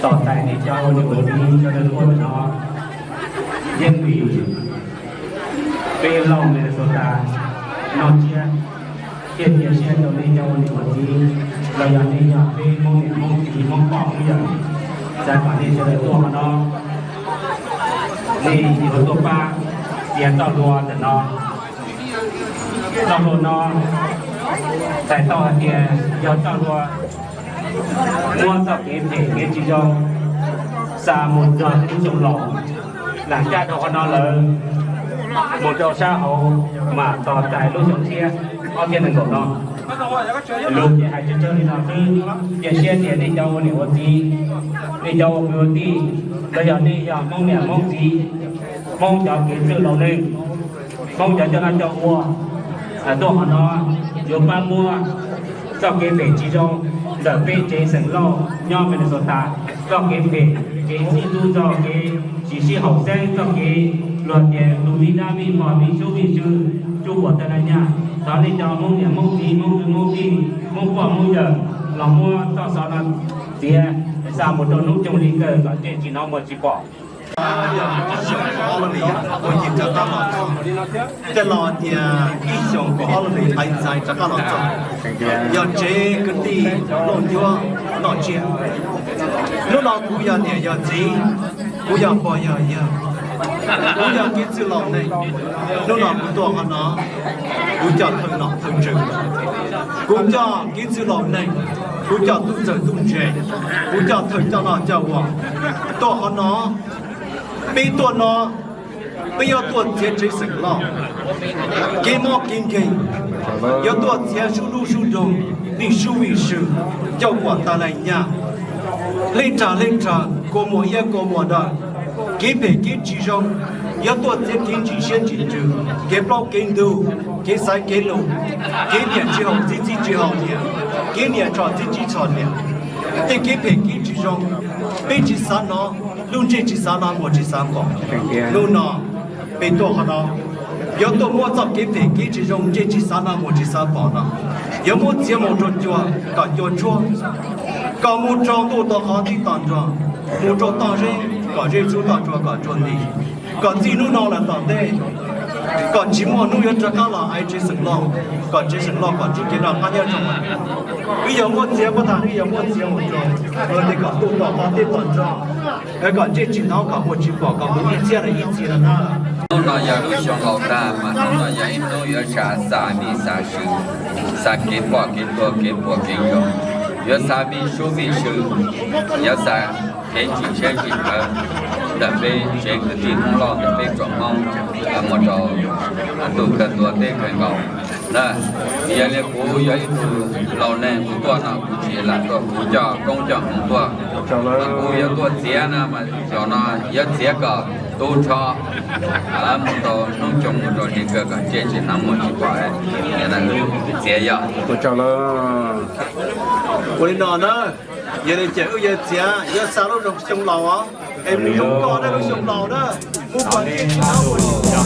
Tos tais nej cov ua niam ua txiv sawv daws tuaj ntawm no, yeej vim peb Lauj Minnesota noj tsiab, thiaj cia siab rau nej cov ua niam ua txiv, los yog nej yog peb Hmoob niam Hmoob txiv Hmoob pog Hmoob yawm, xav kom nej sawv daws tuaj qhov no, nej yuav tuaj pab txiav txoj hlua ntawm no. Txoj hlua no txhais tau hais tias yog txoj hlua muab txoj kev phem kev tsis zoo xa mus rau lub xyoo laus, lam caj rau qhov no lawm, mus rau sab hauv mas tos tais lub xyoo tshiab ob txhiab nees nkaum no. Lus ces hais tsawg tsawg li no xwb, cia siab tias nej cov ua niam ua txiv, nej cov ua kwv ua tij, los yog nej yog Hmoob niam Hmoob txiv, Hmoob cov kev txwj laus neeg, Hmoob cov coj noj coj ua, tuaj qhov no yuav pab muab txoj kev phem tsis zoo ntawm peb tsev xeem Lauj nyob Minnesota, txoj kev phem, kev sib ntxub txog kev tsis sib haum xeeb, txoj kev luag tias tus me dab me pog me sub me sw tsuj puam tag nrho nyaj, thov nej cov Hmoob niam Hmoob txiv Hmoob kwv Hmoob tij Hmoob pog Hmoob yawm los muab txoj xov no txiav xa mus rau hnub coob li kawg kom ntsej tsis hnov muag tsis pom. Xyoo ob lub li kuv yeej rov qab los txog, tej laus tias ib xyoos kaum ob lub li ais ntxhais rov qab los txog, yog tsev kwv tij Lauj Ncuab noj tsiab. Hnub no kuv yog niam yog txiv, kuv yog pog yog yawg, kuv yog kev txwj laus neeg. Hnub no kuv tuaj qhov no, kuv coj thawj nom thawj tswv, kuv coj kev txwj laus neeg, kuv coj tub ntxawg tub ntse, kuv coj thawj coj noj coj ua tuaj qhov no. Peb tuaj no, peb yuav tuaj txiav tsev xeem Lauj kev mob kev nkeeg, yuav tuaj txiav sub lub sub nroog, vij sub vij sw, coj puam tag nrho nyaj, hleb rhawv hleb rhawv, kua muag iab kua muag daw, kev phem kev tsis zoo, yuav tuaj txiav kev ntsim siab ntsim ntsws, kev plaub kev ntug, kev xaiv kev lus, kev niam tsis haum txiv, txiv tsis haum niam, kev niam tshom txiv tsis tshom niam, tej kev phem kev tsis zoo, peb tsis xav hnov, lub ntsej tsis xav hnov muag tsis xav pom. Hnub no peb tuaj qhov no, yuav tuaj muab txoj kev phem kev tsis zoo ntsej tsis xav hnov muag tsis xav pom no, yuav muab txiav mus rau cua kom cua tshuab, kom mus rau ntuj tau qhov tib tog nrog, mus rau tog zeb kom zeb txhub tog tsua kom tsua nti, kom txij hnub no lawm tom ntej, kom tsis muaj hnub yuav rov qab los ais tsev xeem Lauj, kom tsev xeem Lauj kom tsis kev noj qab nyob zoo. Wb yuav muab txiav puab tag, wb yuav muab txiav mus rau, kom ntuj tau qhov tib tog nrog, kom ntsej tsis hnov kom muag tsis pom kom mus ib txhiab rau ib txhis no na. Hnub no yog lub xyoo laus tag mas hnub no yog ib hnub yuav xa, xa vij xa sw, xa kev pom kev tuag kev puas kev ntsoog, yuav xa vij sub vij sw, yuav xa kev ntsim siab ntsim nkawv ntawm peb tsev kwv tij Hmoob Lauj ntawm peb tsoom Hmoob mus rau ntuj kawg ntua teb kawg nkaus na. Yog li kuv yog ib tug laus neeg kuv tuaj no kuv tsis lam tuaj kuv coj koob coj hmoov tuaj, kuv yuav tuaj txiav no mas zaum no yuav txiav kom tu nrho mus rau hnub coob mus rau hli kawg kom ntsej tsis hnov muag tsis pom. Txiav yog ua li no na, yog li ces wb yuav txiav yuav xa lub zoo xyoo laus os, es mus zoo koj na lub xyoo laus na, mus kom ntsej tsis hnov muag tsis pom.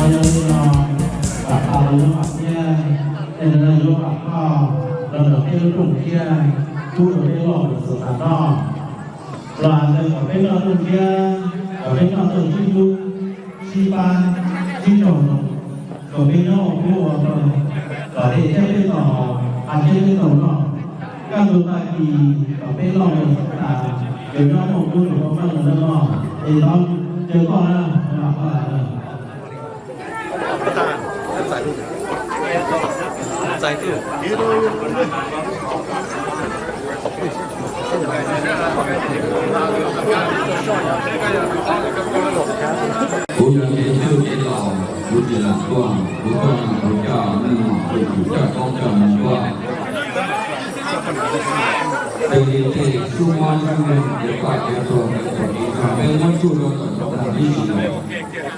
Yog li no, tam sim no yuav mam thiab, es no yuav mam coj los rau peb lub rooj thiab pub rau peb loj lawm xav tas noj. Los hais tias kom peb noj rooj thiab kom peb noj tau sib hlub, sib pab, sib raug zoo, kom peb nyob ua peb ua tau, kom peb thiab peb tau, pab thiab peb tau noj. Kaj ntug tag kis kom peb loj lawm xav tas yuav nyob muaj kub nus muaj meej lawm noj. Es tau, caw koj na, mam koj lawm. Kuv yog kev txwj kev laus, kuv tsis lam tuaj, kuv tuaj no kuv coj neej mom pem kuv coj koob coj hmoov tuaj. Tes li tej xub mob sab nkeeg kev paj kev tuag kev tuag kev tuag peb muab tsuj rau tom ntoo no tib si.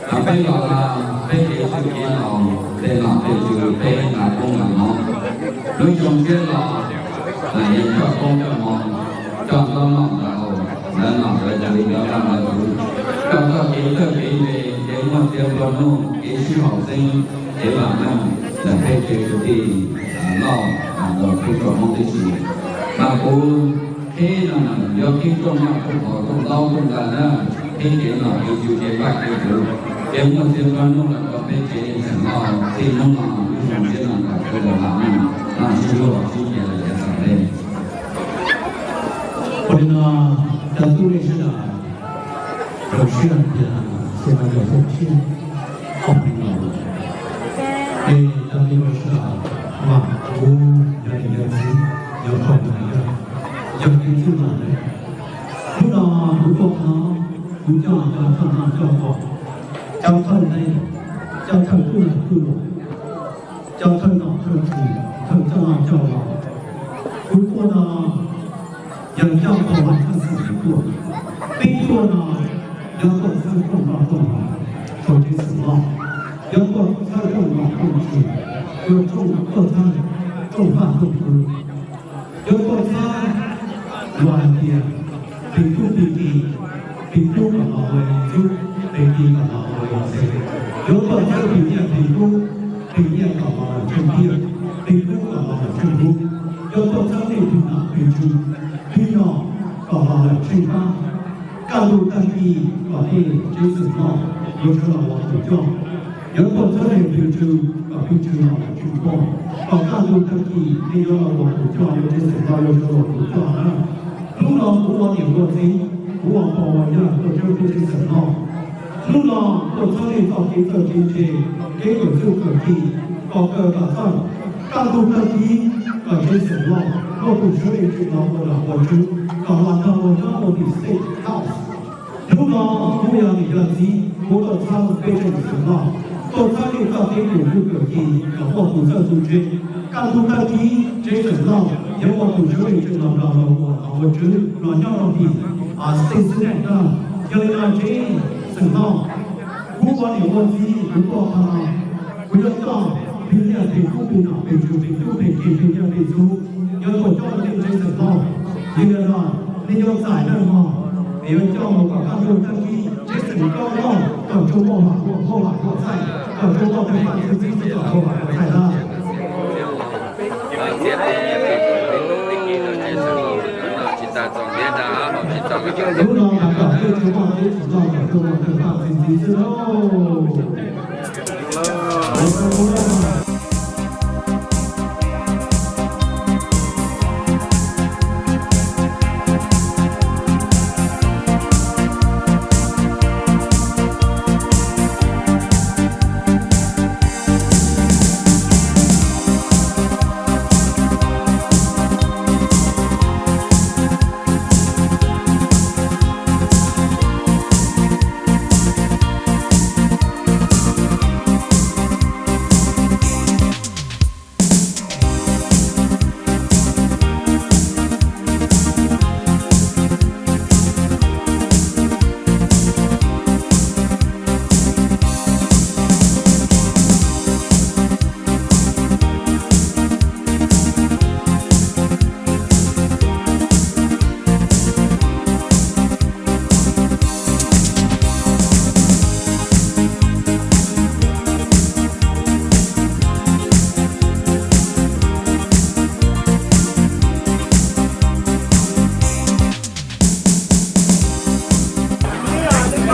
Hos peb los no, peb kev txwj kev laus, tej nom tej tswv peb hnav koob hnav hmoov. Lub xyoo tshiab los, lawv yeej coj koob coj hmoov, coj ntaub noj ntawv haus, lawv nom lawv tswv, lawv vaj lawv tsev, coj txoj kev txawj kev ntse, kev muaj txiag nplua nuj, kev sib haum xeeb, kev vam meej ntawm peb tsev kwv tij loj los rau peb tsoom Hmoob tib si. Mas kuv qhib no yuav qhib rooj noj rooj haus rooj ntaub rooj ntawv na, qhib kev nom kev tswv kev vaj kev tsev, kev muaj txiag nplua nuj los rau peb tsev xeem Lauj txij hnub no lub xyoo tshiab no kom sawv daws vam meej, sib hlub sib nyiam lawm yav tom ntej. Ua li no, cov tub nej sawv daws rau siab tias xyoo no yog xyoo tshiab ob peb no, es cov tub nej sawv daws mas kuv yog niam yog txiv, yog pog yog yawg, yog kev txwj laus lawm. Hnub no kuv tuaj no, kuv coj cov thawj no coj pog, cov thawj ntej, cov thawj tub ntawm kwj, cov thawj nom thawj tswv, thawj coj noj coj ua. Kuv tuaj no yog coj pog hlob thawj xeem tuaj. Peb tuaj no yuav tuaj txhawb rooj noj rooj haus rau tsev xeem Lauj, yuav tuaj txhawb rooj nom rooj tswv, yuav tuaj txhawb rooj haj rooj hwv, yuav tuaj txhawb los hais tias phim tub phim ki, phim tub kom los ua ib ntxub, phim ki kom los ua ib txheb. Yuav tuaj txhawb phim nyiaj phim kub, phim nyiaj kom los ua tsheej tiaj, phim kub kom los ua tsheej hlub. Yuav tuaj txhawb nej phim nom phim tswv, phim nom kom los ua tsheej pab. Kaj ntug tag kis kom nej tsev xeem Lauj yuav sawv los ua tus coj. Yuav tuaj txhawb nej phim tswv kom phim tswv los ua tsheej pog, kom kaj ntug tag kis nej yuav los ua tus coj, yuav tsev xeem Lauj yuav sawv los ua tus coj na. Hnub no kuv ua niam ua txiv, kuv ua pog ua yawg tuaj txhawb peb tsev xeem Lauj. Hnub no tuaj txhawb nej txoj kev txawj kev ntse, kev kawm txuj kawm ci, kom kawm kom txawj. Kaj ntug tag kis kom tsev xeem Lauj muaj tus Tswv Hli tseem los ua nom ua tswv, kom los nrog ua nyob ua tim State House. Hnub no kuv yog niam yog txiv, kuv tuaj txhawb peb tsev xeem Lauj, tuaj txhawb nej txoj kev kawm txuj kawm ci kom muaj tus txawj tus ntse. Kaj ntug tag kis tsev xeem Lauj yuav muaj tus Tswv Hli tseem los nrog ua nom ua tswv los nyob rau tim State Senate na. Yog li no tsev xeem Lauj, kuv ua niam ua txiv kuv tuaj qhov no, kuv yuav coj phim nyiaj phim kub phim nom phim tswv phim tub phim ki phim nyiaj phim txhuv, yuav tuaj coj rau nej tsev xeem Lauj. Yog li no nej yuav txais nawb mog, es yuav coj mus kom kaj ntug tag kis tsev xeem Lauj kom tsuas muaj vam muaj hauj vam muaj txhaij, kom tsuas muaj tej paj txhij txiv txhua kom hauj vam muaj txhaij na. Hnub no mas kom nej tsuas muaj tsev xeem Lauj kom tsuas muaj tej paj txhij txiv xwb lauj.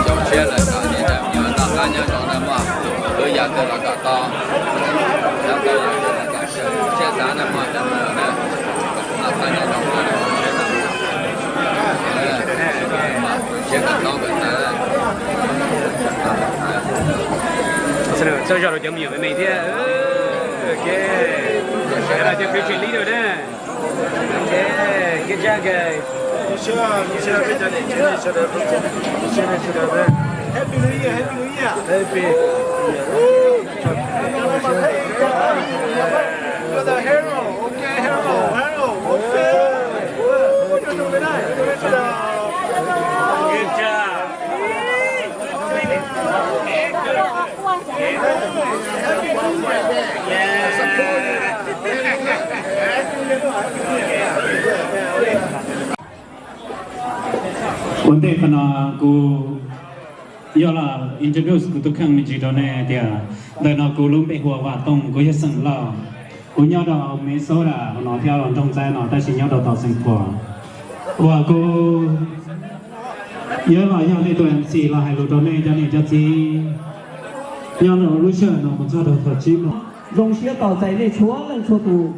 Xyoo tshiab lawm kom nej tseem yuav noj qab nyob zoo na mog, lub yam twg los kom tau, txhob tau yam twg los kom tshiab xav na mog cov phooj ywg na. Noj qab nyob zoo na, tshiab kom tau kom tau. Txawj zog rau cov me nyuam me me thiab. Good job, guys. Happy New Year, Happy New Year. Happy. You're the hero. Okay, hero, hero. Okay. Woo, you're doing nice. Good job. Ua ntej qhov no kuv yuav los introduce kuv tus kheej me ntsis rau nej tias ntawm no kuv lub npe hu ua Vam Tooj, kuv yog xeem Lauj. Kuv nyob rau Minnesota no thiab los nroog Txaib no tab sis nyob rau tom Saint Paul. Uas kuv yuav los yog nej tus M C los hais lus rau nej cov niam cov txiv nyob rau lub sij hawm no mus txog rau thaum tsib moos. Zoo siab tos txais nej txhua leej txhua tus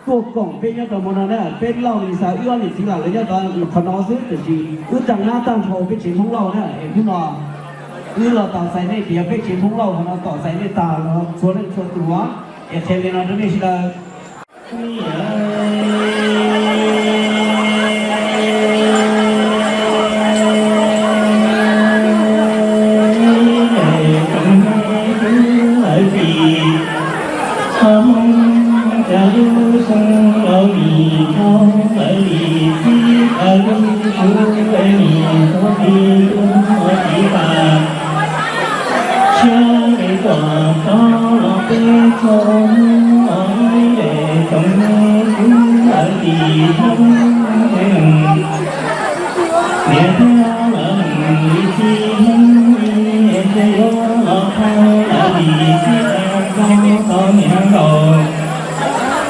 tuaj koom peb nyob rau hmo no na. Peb Lauj Minnesota wb ob niam txiv lam lawv nyob rau qhov no xwb tiam sis wb tag nab tag nrho peb tsev Hmoob Lauj na es hnub no wb los tos txais nej tias peb tsev Hmoob Lauj qhov no tos txais nej tag los txhua leej txhua tus es qhia li no rau nej sawv daws. Siab li tuam tod los peb txhua hnub os ib le toom kub lawv tis hnub. Niam thiab lawv li txij hnub es ntshe yuav los thawj lawv li txij tau tau niam nkaus.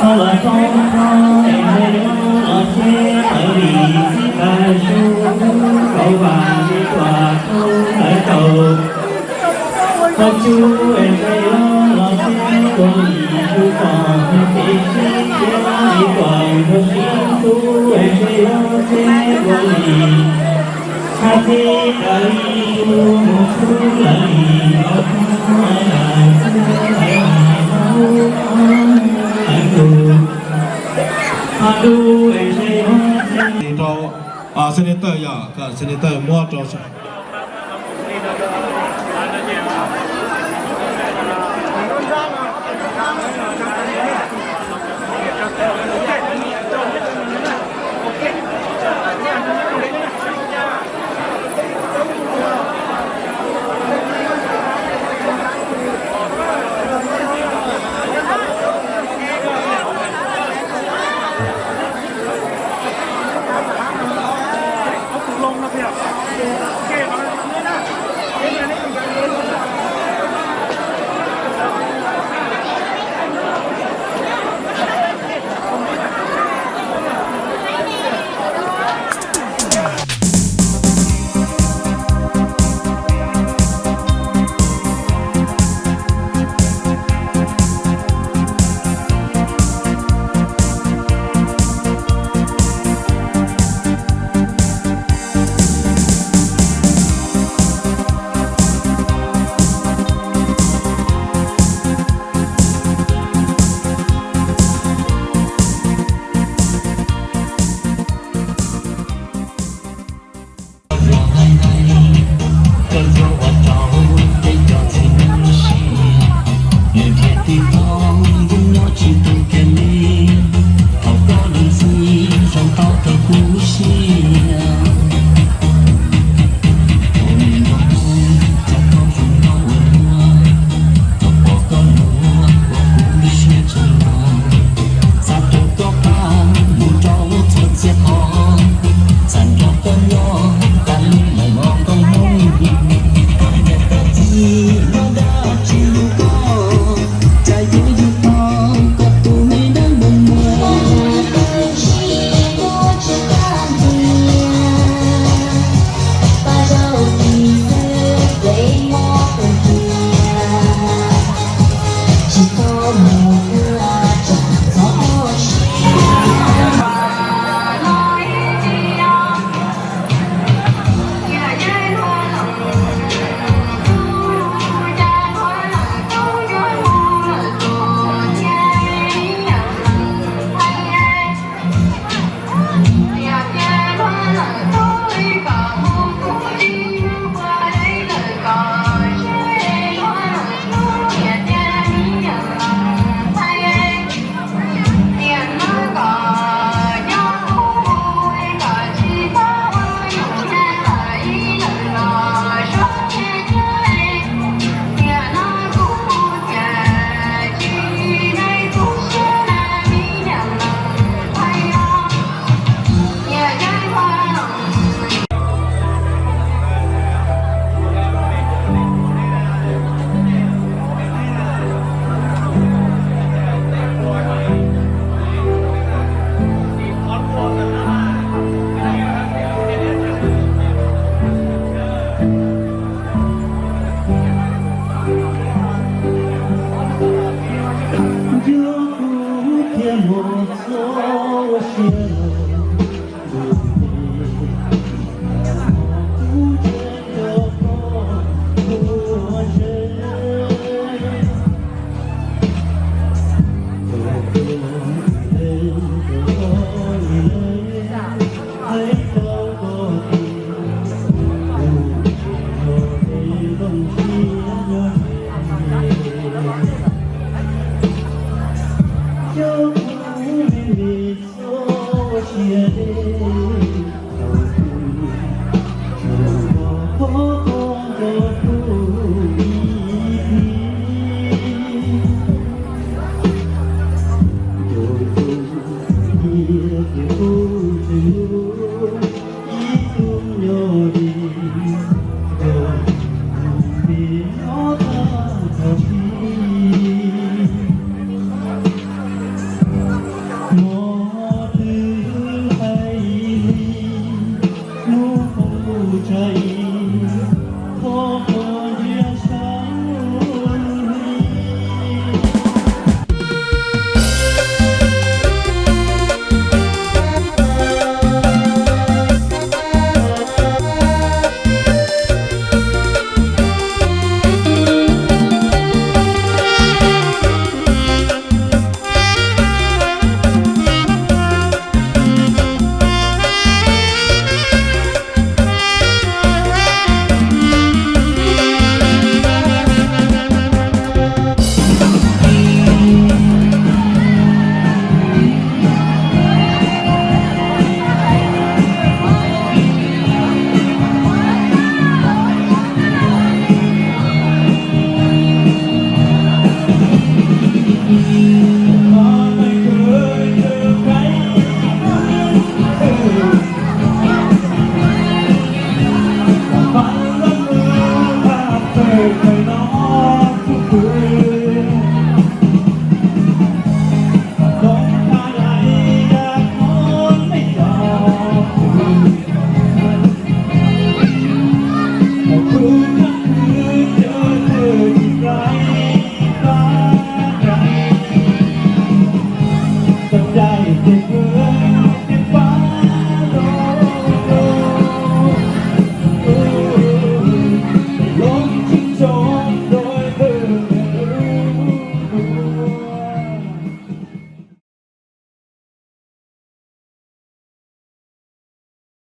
Ho los tau tau es ntshe yuav los txij lawv li txij tau su kub kaum vam li tuam tod lawv kaus. Qhov tsuj es ntshe yuav los txij ua li tsuj tom tes sib thiab li tuam nrog sib txub es ntshe yuav txij ua li. Hab txij tau li tsuj mus txhub lawv li los txhub lawv txhub lawv mas lub qhov mus lawv tus. Ho lub es ntshe yuav txij rau senator yom, senator muab rau